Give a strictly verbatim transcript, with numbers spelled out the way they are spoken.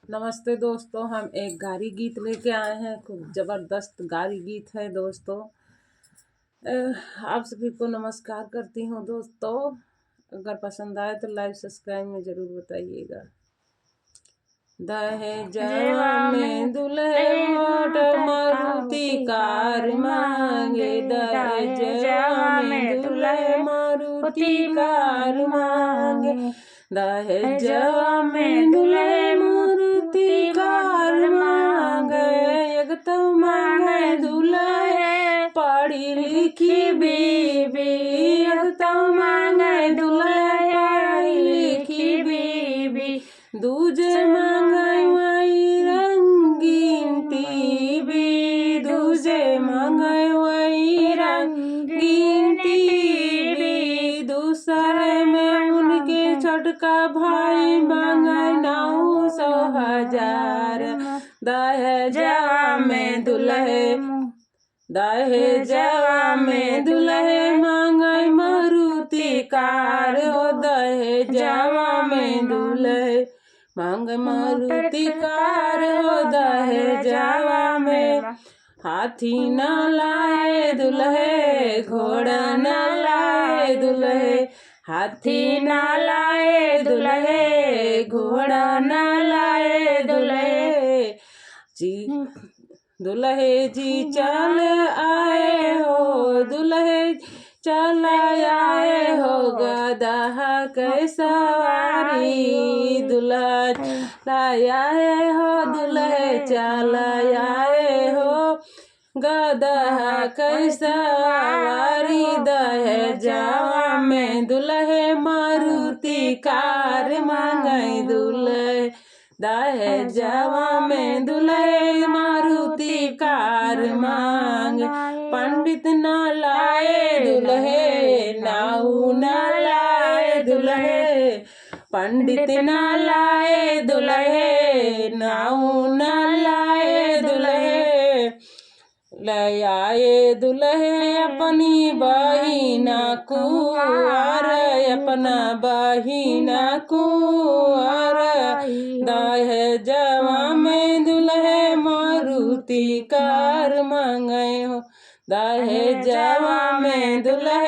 नमस्ते दोस्तों, हम एक गारी गीत लेके आए हैं। खूब जबरदस्त गारी गीत है दोस्तों। अ, आप सभी को नमस्कार करती हूँ दोस्तों। अगर पसंद आए तो like subscribe में जरूर बताइएगा। दहेजवा में दुल्हे मोट मारुति कार मांगे, दहेजवा में दुल्हे मारुति कार मांगे। दहेजवा में दुल्हे मारुति कार मांगे, एक तो मांगे दुल्हे पढ़ी लिखी बीबी, एक तो मांगे दुल्हे पढ़ी लिखी बीबी, दूजे मांगे वही रंगीन टीवी, दूजे मांगे वही रंगीन टीवी, दूसरे में उनके छोटका भाई मांगे नौ सौ हजार। दहेजवा में दुल्हे, दहेजवा में दुल्हे मांगे मारुति कार हो, दहेजवा में दुल्हे मांगे मारुति कार हो, दहेजवा में हाथी ना लाए दुल्हे, घोड़ा ना लाए दुल्हे, हाथी ना लाए दुल्हे, घोड़ा ना लाए दुल्हे। जी, दुल्हे जी चल आए हो, दुल्हे चल आए हो, गदहा के सवारी। दुल्हा चल आए हो, दुल्हे चल आए हो, गदहा के सवारी। दहेजवा में दुल्हे मारुति कार मांगे दुल्हे, दहेजवा में दुल्हे मारुति कार मांगे। पंडित ना लाए दुल्हे, नाऊ ना लाए दुल्हे, पंडित ना लाए दुल्हे, नाऊ ना लाए दुल्हे। ले आए दुल्हे अपनी बहिना कुंवर, अपना बहिना कुंवर। दहेजवा में दुल्हे मारुति कार मांगे हो, दहेजवा में दुल्हे